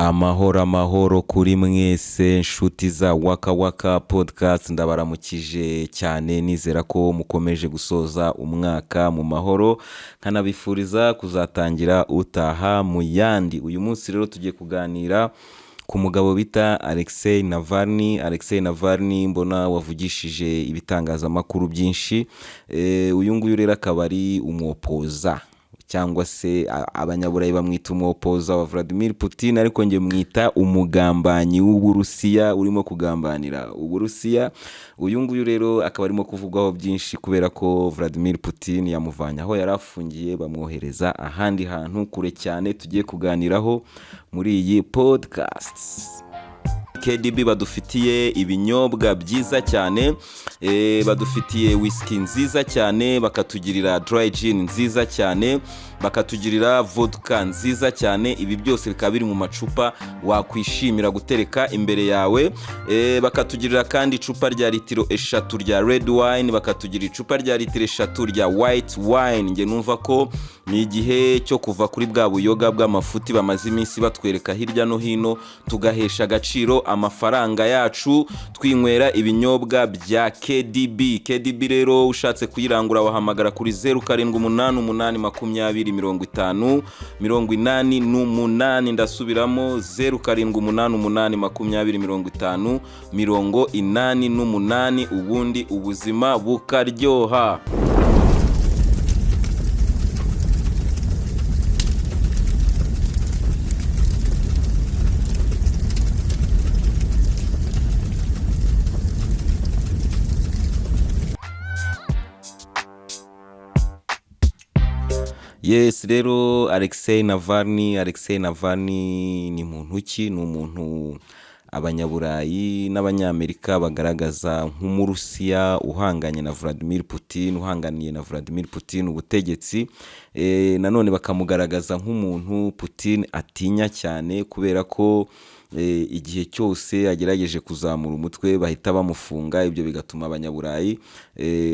Amahoro, amahoro kuri mwese nshuti za Waka Waka Podcast. Ndabaramukije cyane, nizera ko mukomeje gusoza umwaka mu mahoro, nkanabifuriza kuzatangira utaha mu yandi. Uyu munsi rero tugiye kuganira ku mugabo bita Alexei Navalny. Alexei Navalny mbona wavugishije ibitangazamakuru byinshi. Uyu nguyu rero akaba ari umwopoza, cyangwa se Abanyaburayi bamwita umwopoza wa Vladimir Putin, ariko njye mwita umugambanyi w'Uburusiya urimo kugambanira Uburusiya. Uyu nguyu rero akaba arimo kuvugwaho byinshi kubera ko Vladimir Putin yamuvanye aho yari afungiye, bamwohereza ahandi hantu kure cyane tugiye kuganiraho muri iyi podcast. KDB badufitiye ibinyobwa byiza cyane, badufitiye whisky nziza cyane, bakatugirira dry gin nziza cyane, bakatugirira vodka nziza cyane. Ibi byose bikaba biri mu macupa wakwishimira gutereka imbere yawe. Bakatugirira kandi icupa rya litiro 3 rya red wine, bakatugirira icupa rya litiro 3 rya white wine. Njye numva ko ni igihe cyo kuva kuri bwa buyoga bw'amafuti bamaze iminsi batwereka hirya no hino, tugahesha agaciro amafaranga yacu twinywera ibinyobwa bya KDB. KDB rero ushatse kuyirangura wahamagara kuri 0788205088. Ndasubiramo: 0788205088, ubundi ubuzima bukaryoha. Yes, rero Alexei Navalny, Alexei Navalny ni muntu ki? Ni umuntu Abanyaburayi n'Abanyamerika bagaragaza nk'Umurusiya uhanganye na Vladimir Putin, uhanganiye na Vladimir Putin ubutegetsi. Nanone bakamugaragaza nk'umuntu Putin atinya cyane, kubera ko igihe cyose agerageje kuzamura umutwe bahita bamufunga. Ibyo bigatuma Abanyaburayi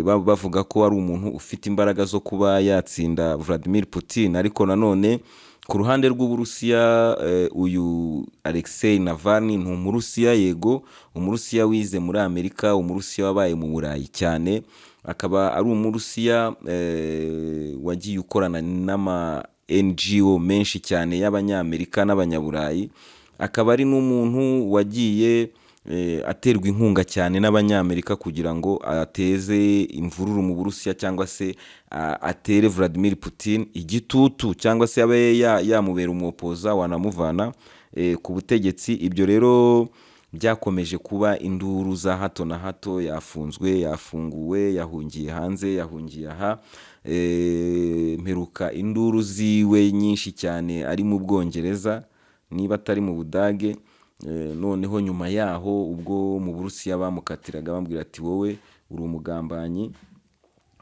bavuga ko ari umuntu ufite imbaraga zo kuba yatsinda Vladimir Putin. Ariko nanone ku ruhande rw'Uburusiya, uyu Alexei Navalny ni Umurusiya, yego, Umurusiya wize muri Amerika, Umurusiya wabaye mu Burayi cyane, akaba ari Umurusiya wagiye ukorana n'ama NGO menshi cyane y'Abanyamerika n'Abanyaburayi, akaba ari n'umuntu wagiye aterwa inkunga cyane n'Abanyamerika kugira ngo ateze imvururu mu Burusiya, cyangwa se atere Vladimir Putin igitutu, cyangwa se abe yamubera umwopoza wanamuvana ku butegetsi. Ibyo rero byakomeje kuba induru za hato na hato: yafunzwe, yafunguwe, yahungiye hanze, yahungiye aha. Mperuka induru ziwe nyinshi cyane ari mu Bwongereza, niba atari mu Budage. Noneho nyuma yaho ubwo mu Burusiya bamukatiraga, bambwira ati: "Wowe uri umugambanyi",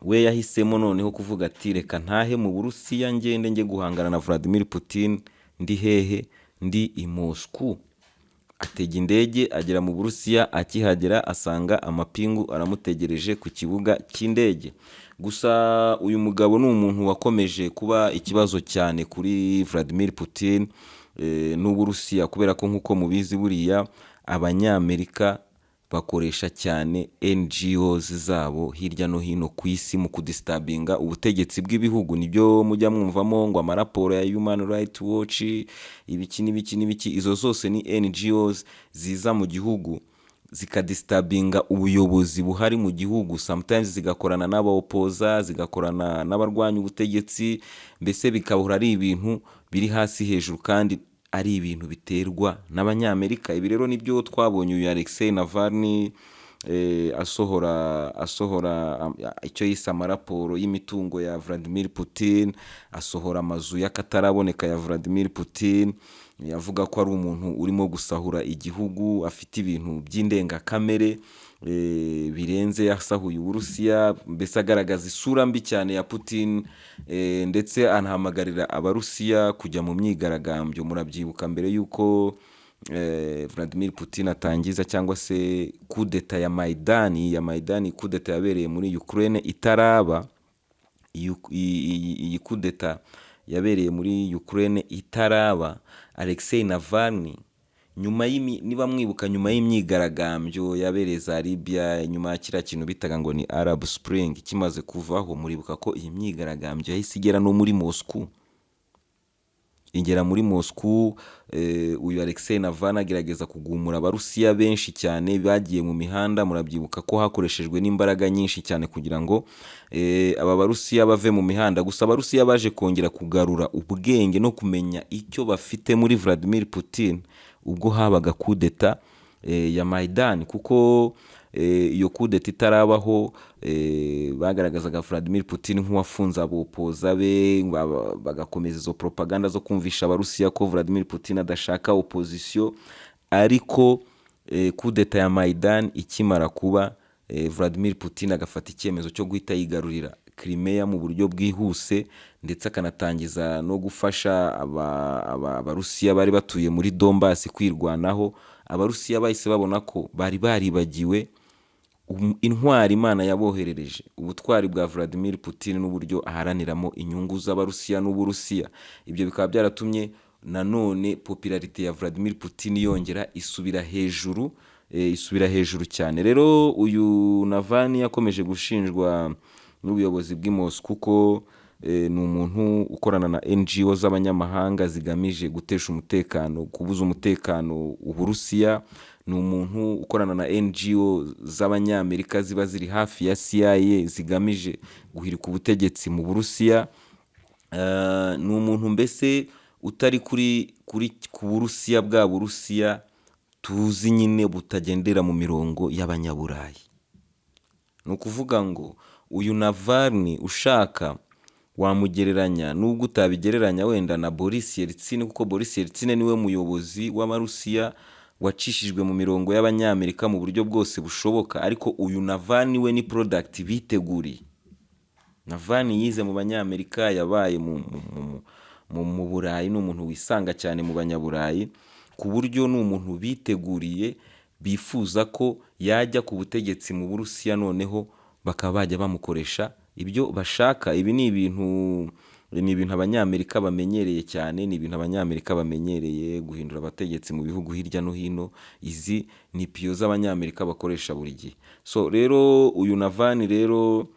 we yahisemo noneho kuvuga ati: "Reka ntahe mu Burusiya, ngende njye guhangana na Vladimir Putin ndi hehe? Ndi i Moscou." Atega indege agera mu Burusiya, akihagera asanga amapingu aramutegereje ku kibuga cy'indege. Gusa uyu mugabo ni umuntu wakomeje kuba ikibazo cyane kuri Vladimir Putin n'Uburusiya, kubera ko nk'uko mubizi, buriya Abanyamerika bakoresha cyane NGOs zabo hirya no hino ku isi mu kudisturbinga ubutegetsi bw'ibihugu. Nibyo mujya mwumvamo ngo amaraporo ya Human Rights Watch, ibiki n'ibiki n'ibiki. Izo zose ni NGOs ziza mu gihugu zikadisturbinga ubuyobozi buhari mu gihugu, sometimes zigakorana n'abaopoza, zigakorana n'abarwanya ubutegetsi, mbese bikahora ari ibintu biri hasi hejuru kandi ari ibintu biterwa n'Abanyamerika. Ibi rero nibyo twabonye uyu Alexei Navalny asohora icyo yise amaraporo y'imitungo ya Vladimir Putin, asohora amazu y'akataraboneka ya Vladimir Putin, avuga ko ari umuntu urimo gusahura igihugu, afite ibintu by'indengakamere birenze yasahuye Uburusiya, mbese agaragaza isura mbi cyane ya Putin, ndetse anahamagarira Abarusiya kujya mu myigaragambyo. Murabyibuka mbere y'uko Vladimir Putin atangiza cyangwa se kudeta ya Maidani, ya Maidani, kudeta yabereye muri Ukraine itaraba, iyi kudeta yabereye muri Ukraine itaraba, Alexei Navalny nyuma niba mwibuka, nyuma y'imyigaragambyo yabereye za Libya, nyuma ya kiriya kintu bitaga ngo ni Arab Spring kimaze kuvaho, muribuka ko iyi myigaragambyo yahise igera no muri Moscow, igera muri Moscow. Uyu Alexei Navalny agerageza kugumura Abarusiya benshi cyane bagiye mu mihanda. Murabyibuka ko hakoreshejwe n'imbaraga nyinshi cyane kugira ngo aba Barusiya bave mu mihanda. Gusa Abarusiya baje kongera kugarura ubwenge no kumenya icyo bafite muri Vladimir Putin ubwo habaga kudeta ya Maidan, kuko iyo kudeta itarabaho bagaragazaga Vladimir Putin nk'uwafunze abopoza be, bagakomeza izo propaganda zo kumvisha Abarusiya ko Vladimir Putin adashaka opposition. Ariko kudeta ya Maidan ikimara kuba, Vladimir Putin agafata icyemezo cyo guhita yigarurira Crimea mu buryo bwihuse, ndetse akanatangiza no gufasha Abarusiya bari batuye muri Donbass kwirwanaho, Abarusiya bahise babona ko bari baribagiwe intwari Imana yaboherereje, ubutwari bwa Vladimir Putin n'uburyo aharaniramo inyungu z'Abarusiya n'Uburusiya. Ibyo bikaba byaratumye nanone popularité ya Vladimir Putin yongera isubira hejuru, isubira hejuru cyane. Rero uyu Navalny yakomeje gushinjwa n'ubuyobozi bw'i Moscow kuko ni umuntu ukorana na NGO z'abanyamahanga zigamije gutesha umutekano, kubuza umutekano Uburusiya. Ni umuntu ukorana na NGO z'Abanyamerika ziba ziri hafi ya CIA zigamije guhirika ubutegetsi mu Burusiya. Ni umuntu mbese utari kuri ku Burusiya bwa Burusiya tuzi nyine butagendera mu mirongo y'Abanyaburayi. Ni ukuvuga ngo uyu Navalny ushaka wamugereranya, nubwo utabigereranya wenda na Boris Yeltsin, kuko Boris Yeltsin niwe muyobozi w'Abarusiya wacishijwe mu mirongo y'Abanyamerika mu buryo bwose bushoboka, ariko uyu Navalny we ni product biteguriye. Navalny yize mu Banyamerika, yabaye mu Burayi, ni umuntu wisanga cyane mu Banyaburayi, ku buryo ni umuntu biteguriye, bifuza ko yajya ku butegetsi mu Burusiya, noneho bakaba bajya bamukoresha ibyo bashaka. Ibi ni ibintu Abanyamerika bamenyereye cyane, ni ibintu Abanyamerika bamenyereye, guhindura abategetsi mu bihugu hirya no hino. Izi ni piyo z'Abanyamerika bakoresha buri gihe. So rero uyu Navalny rero,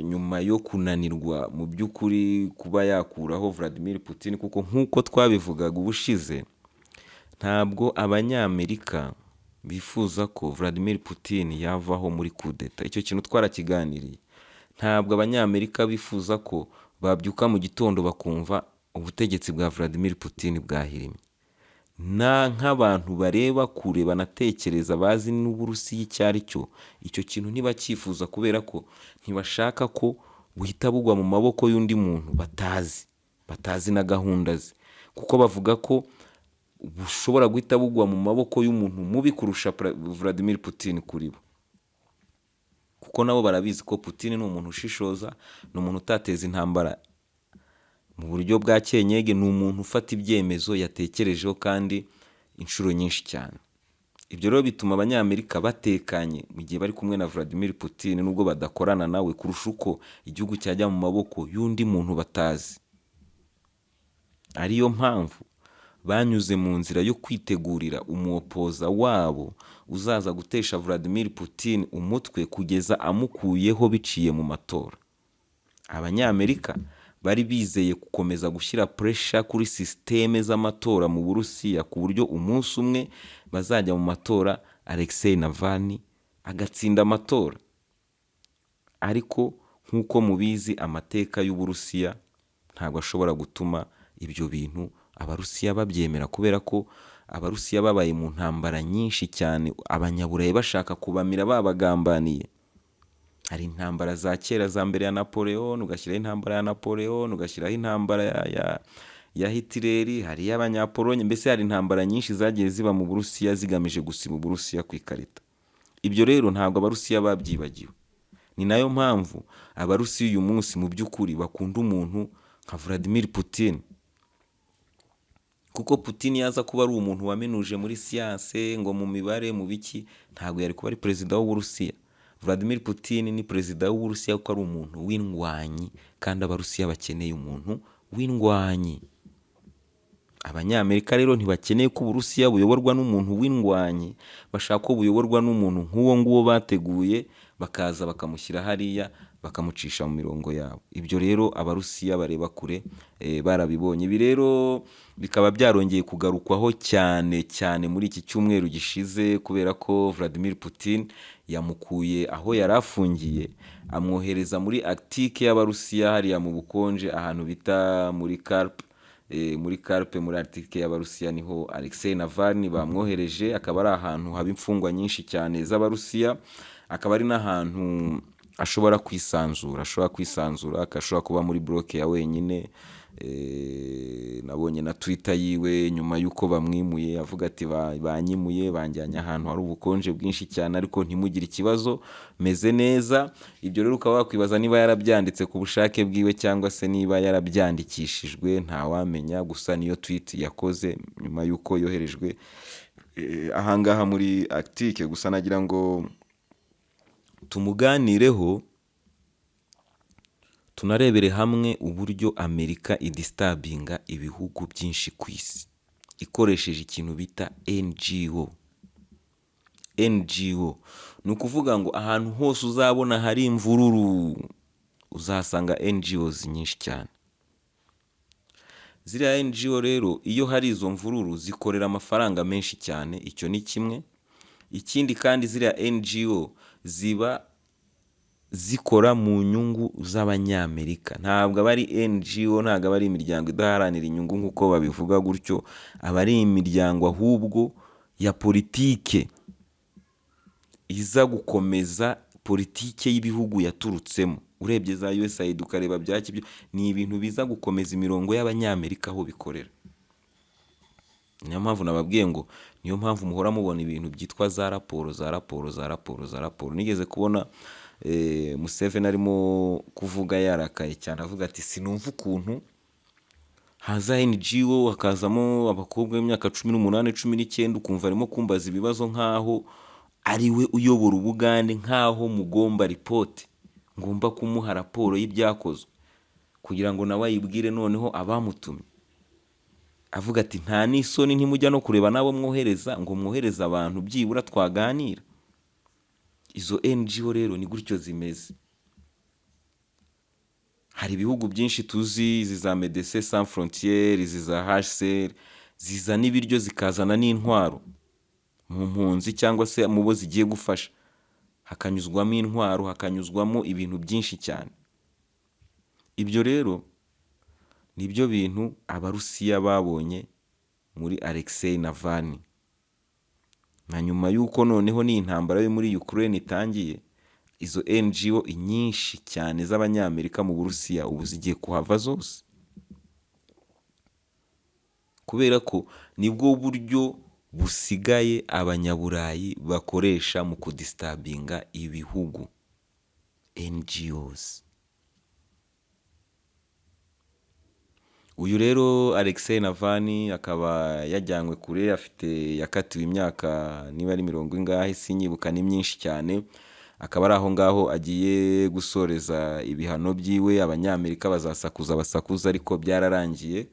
nyuma yo kunanirwa mu by'ukuri kuba yakuraho Vladimir Putin, kuko nk'uko twabivugaga ubushize, ntabwo Abanyamerika bifuza ko Vladimir Putin yavaho muri kudeta. Icyo kintu twarakiganiriye. Ntabwo Abanyamerika bifuza ko babyuka mu gitondo bakumva ubutegetsi bwa Vladimir Putin bwahirimye. Na nk'abantu bareba kure, banatekereza, bazi n'Uburusiya icyo ari cyo, icyo kintu ntibacyifuza, kubera ko ntibashaka ko buhita bugwa mu maboko y'undi muntu batazi, batazi na gahunda ze, kuko bavuga ko bushobora guhita bugwa mu maboko y'umuntu mubi kurusha Vladimir Putin kuri bo, kuko nabo barabizi ko Putin ni umuntu ushishoza, ni umuntu utateza intambara mu buryo bwa cyenyege, ni umuntu ufata ibyemezo yatekerejeho kandi inshuro nyinshi cyane. Ibyo rero bituma Abanyamerika batekanye mu gihe bari kumwe na Vladimir Putin, nubwo badakorana nawe, kurusha uko igihugu cyajya mu maboko y'undi muntu batazi. Ariyo mpamvu banyuze mu nzira yo kwitegurira umuwopoza wabo uzaza gutesha Vladimir Putin umutwe kugeza amukuyeho biciye mu matora. Abanyamerika bari bizeye gukomeza gushyira pressure kuri sisiteme z'amatora mu Burusiya, ku buryo umunsi umwe bazajya mu matora, Alexei Navalny agatsinda amatora. Ariko nk'uko mubizi, amateka y'Uburusiya ntabwo ashobora gutuma ibyo bintu Abarusiya babyemera, kubera ko Abarusiya babaye mu ntambara nyinshi cyane, Abanyaburayi bashaka kubamira babagambaniye. Hari intambara za kera za mbere ya Napoleon, ugashyiraho intambara ya Napoleon, ugashyiraho intambara ya Hitler, hari iy'Abanyapolonye, mbese hari intambara nyinshi zagiye ziba mu Burusiya zigamije gusiba Uburusiya ku ikarita. Ibyo rero ntabwo Abarusiya babyibagiwe. Ni nayo mpamvu Abarusiya uyu munsi mu by'ukuri bakunda umuntu nka Vladimir Putin, kuko Putin yaza kuba ari umuntu waminuje muri siyanse, ngo mu mibare, mu biki, ntabwo yari kuba ari perezida w'Uburusiya. Vladimir Putin ni perezida w'Uburusiya kuko ari umuntu w'indwanyi, kandi Abarusiya bakeneye umuntu. w'indwanyi. Abanyamerika rero ntibakeneye ko Uburusiya buyoborwa n'umuntu w'indwanyi, bashaka ko buyoborwa n'umuntu nk'uwo nguwo bateguye, bakaza bakamushyira hariya, bakamucisha mu mirongo yabo. Ibyo rero Abarusiya bareba kure barabibonye. Ibi rero bikaba byarongeye kugarukwaho cyane cyane muri iki cyumweru gishize, kubera ko Vladimir Putin yamukuye aho yari afungiye, amwohereza muri Arctique y'Abarusiya, hariya mu bukonje, ahantu bita muri Karp, muri Karpe, muri Arctique y'Abarusiya, niho Alexei Navalny bamwohereje. Akaba ari ahantu haba imfungwa nyinshi cyane z'Abarusiya, akaba ari n'ahantu ashobora kwisanzura, ashobora kuba muri bloc ya wenyine. Nabonye na Twitter yiwe nyuma y'uko bamwimuye, avuga ati: "Banyimuye banjyanye ahantu hari ubukonje bwinshi cyane, ariko ntimugire ikibazo, meze neza." Ibyo rero ukaba wakwibaza niba yarabyanditse ku bushake bwiwe cyangwa se niba yarabyandikishijwe, ntawamenya. Gusa niyo tweet yakoze nyuma y'uko yoherejwe ahangaha muri Arctique. Gusa nagira ngo tumuganireho, tunarebere hamwe uburyo Amerika idisturbinga ibihugu byinshi ku isi ikoresheje ikintu bita NGO. NGO ni ukuvuga ngo ahantu hose uzabona hari imvururu, uzahasanga NGOs nyinshi cyane. Ziriya NGO rero, iyo hari izo mvururu, zikorera amafaranga menshi cyane. Icyo ni kimwe. Ikindi kandi, ziriya NGO ziba zikora mu nyungu z'Abanyamerika. Ntabwo aba ari NGO, ntabwo aba ari imiryango idaharanira inyungu nk'uko babivuga gutyo, aba ari imiryango ahubwo ya politike iza gukomeza politike y'ibihugu yaturutsemo. Urebye za USAID, ukareba byaki, byo ni ibintu biza gukomeza imirongo y'Abanyamerika aho bikorera. Niyo mpamvu nababwiye ngo niyo mpamvu muhora mubona ibintu byitwa za raporo, za raporo, za raporo, za raporo. Nigeze kubona Museveni arimo kuvuga yarakaye cyane, avuga ati: "Sinumva ukuntu haza NGO, hakazamo abakobwa b'imyaka 18, 19, ukumva arimo kumbaza ibibazo nk'aho ari we uyobora Ubugande, nk'aho mugomba report, ngomba kumuha raporo y'ibyakozwe kugira ngo nawe ayibwire noneho abamutumye." Avuga ati: "Nta n'isoni, ntimujya no kureba n'abo mwohereza ngo mwohereze abantu byibura twaganira." Izo NGO rero ni gutyo zimeze. Hari ibihugu byinshi tuzi, izi za Médecins Sans Frontières, izi za HCR, zizana ibiryo, zikazana n'intwaro mu mpunzi cyangwa se mu bo zigiye gufasha, hakanyuzwamo intwaro, hakanyuzwamo ibintu byinshi cyane. Ibyo rero nibyo bintu Abarusiya babonye muri Alexei Navalny. Na nyuma y'uko noneho n'iyi ntambara yo muri Ukraine itangiye, izo NGO nyinshi cyane z'Abanyamerika mu Burusiya ubu zigiye kuhava zose, kubera ko nibwo buryo busigaye Abanyaburayi bakoresha mu kudisturbinga ibihugu, NGOs. Uyu rero Alexei Navalny akaba yajyanywe kure, afite, yakatiwe imyaka niba ari mirongo ingahe sinyibuka, ni myinshi cyane. Akaba ari aho ngaho agiye gusoreza ibihano byiwe. Abanyamerika bazasakuza basakuza, ariko byararangiye,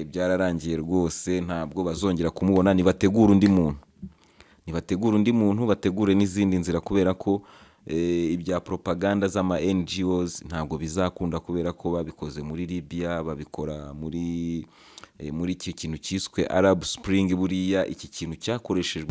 byararangiye rwose, ntabwo bazongera kumubona. Nibategura undi muntu, nibategura undi muntu, bategure n'izindi nzira, kubera ko ibya propaganda z'ama NGOs ntabwo bizakunda, kubera ko babikoze muri Libya, babikora muri iki kintu cyiswe Arab Spring. Buriya iki kintu cyakoreshejwe